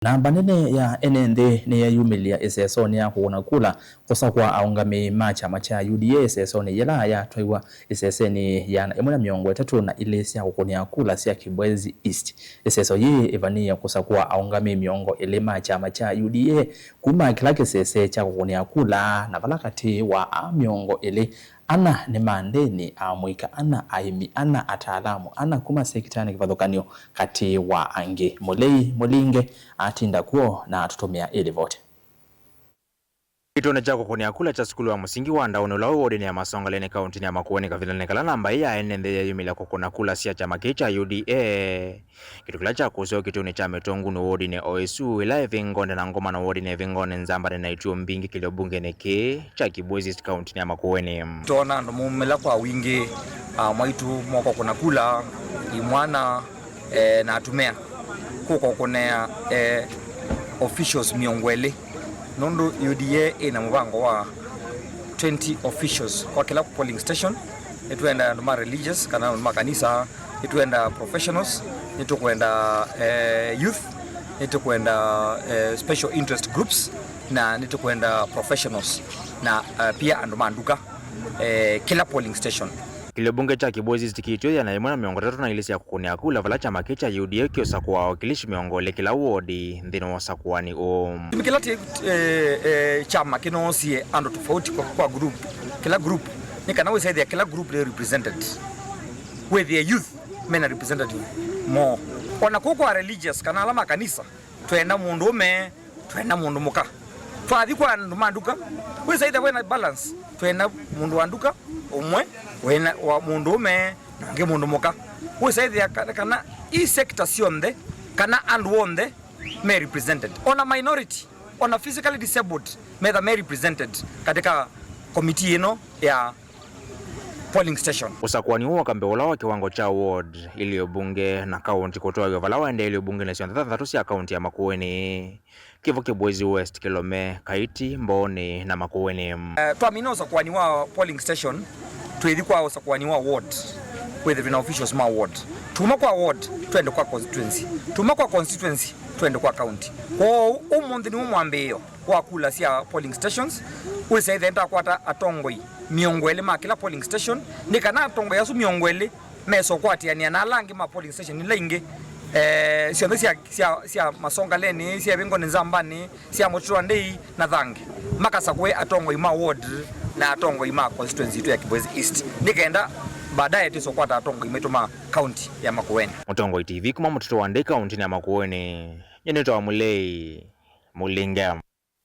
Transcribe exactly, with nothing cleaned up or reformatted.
Namba nene ya ene nthĩ nĩyeyumĩlya ĩsesonĩ ya kũkũna kula kũsakũa aũngamĩi ma kyama kya U D A ĩsesonĩ yĩla yatwaiwa ĩsesenĩ yĩana ĩmwe na mĩongo ĩtatũ na ilĩ sya kũkũnĩa kula sya Kibwezi East. Ĩseso yĩĩ ĩvanĩĩe kũsakũa aũngamĩi mĩongo ĩlĩ ma kyama kya U D A kuma kĩla kĩsese kya kũkũnĩa kula, na vala katĩ wa aa mĩongo ĩlĩ, ana nĩ ma ndĩni, amũika ana, aĩmi ana, ataalamu ana kuma sekitanĩ kĩvathũkany'o, katĩ wa angĩ. Mũlei Mũlinge atinda kw'o na atũtũmĩa ĩlivoti. Kĩtũnĩ kya kũkũnĩa kula kya sukulu wa mũsingi wa Ndaũnĩ ũla wĩ wodinĩ ya Masongaleni kauntinĩ ya Makueni kavindanĩ kala namba ĩĩ ya ene nthĩ yeyumĩlya kũkũna kula sya kyama kĩĩ kya U D A, kĩtũ kĩla kyakũsĩwa kĩtũnĩ kya Mĩtũngũnĩ wodinĩ o ĩsu ĩla ĩvingonĩ na Ngomano wodinĩ ĩvingonĩ Nzambani na ituo mbingĩ kĩlio mbungenĩ kĩĩ kya Kibwezi East kauntinĩ ya Makueni. Twoona andũ maumĩla kwa wingĩ, ah, mwaitũ moka kũkũna kula, imwana, eh, na atumĩa kũka kũkũnĩa, eh, officials mĩongo ĩlĩ, nũndũ U D A ĩna mũvango wa twenty officials kwa kĩla polling station. Nĩtwenda andũ ma religious kana andũ ma kanisa, nĩtwenda professionals, nĩtũkwenda, eh, youth, nĩtũkwenda, eh, special interest groups, na nĩtũkwenda professionals na, eh, pia andũ ma nduka, eh, kĩla polling station. Kĩlio mbunge kya Kibwezi East kĩityo yĩana yĩmwe na mĩongo ĩtatũ na ilĩ sya kũkũnĩa kula vala kyama kĩĩ kya U D A kĩũsakũa awakilishi mĩongo ĩlĩ kĩla wodi nthĩnĩ wa ũsakũani ũũ. Kĩtumi kĩla ti, eh, eh, kyama kĩnoosie andũ tofauti kwa, kwa group, kĩla group, nĩ kana wĩsaĩthĩa kĩla group nĩ represented, wĩthĩe youth mena representative moo. Ona kũu kwa religious kana ala ma kanisa, twenda mũndũũme, twenda mũndũ mũka. Twathi kwa andũ ma nduka, wĩsaĩthĩa wĩna balance, twenda mũndũ wa nduka ũmwe, wĩna wa mũndũũme, na ũngĩ mũndũ mũka. Wĩsaĩthĩa kana, kana i sector syonthe, kana andũ onthe me represented. Ona minority, ona physically disabled, metha me represented katika komiti ĩno ya polling station. Ũsakũani ũũ wa kambĩ ũla wa kĩwango kya ward, ilio mbunge na kaunti kũtwaĩwa vala waendee ilio mbungenĩ syonthe thanthatũ sya kaunti ya Makueni, kĩvo Kibwezi West, Kĩlome, Kaiti, Mbooni na Makueni. Eh, twamina ũsakũani wa polling station, twĩthi kwa ũsakũani wa ward, wĩthĩe twĩna officials ma ward. Tuma kwa ward, twende kwa constituency. Tuma kwa constituency, twende kwa county. Kwoou, ũmũnthĩ nĩw'o mwambĩĩo wa kula sya polling stations, wĩsaĩthĩa nĩtakwata atongoi mĩongo ĩlĩ ma kĩla polling station, nĩ kana atongoi asu mĩongo ĩlĩ mesa ũkwatĩanĩa na ala angĩ ma polling station ila ingĩ, eh, syonthe sya, sya, sya Masongaleni, sya Ĩvĩngonĩ Nzambani, sya Mũtitũ wa Ndei na Thange, makasakũe atongoi ma ward na atongoi ma constituency itũ ya Kibwezi East, nĩ kenda baadaye twĩse ũkwata atongoi maitũ ma kaunti ya Makueni. Mũtongoi T V kuma Mũtitũ wa Ndei kauntinĩ ya Makueni, nyie nĩtawa Mũlei Mũlinge.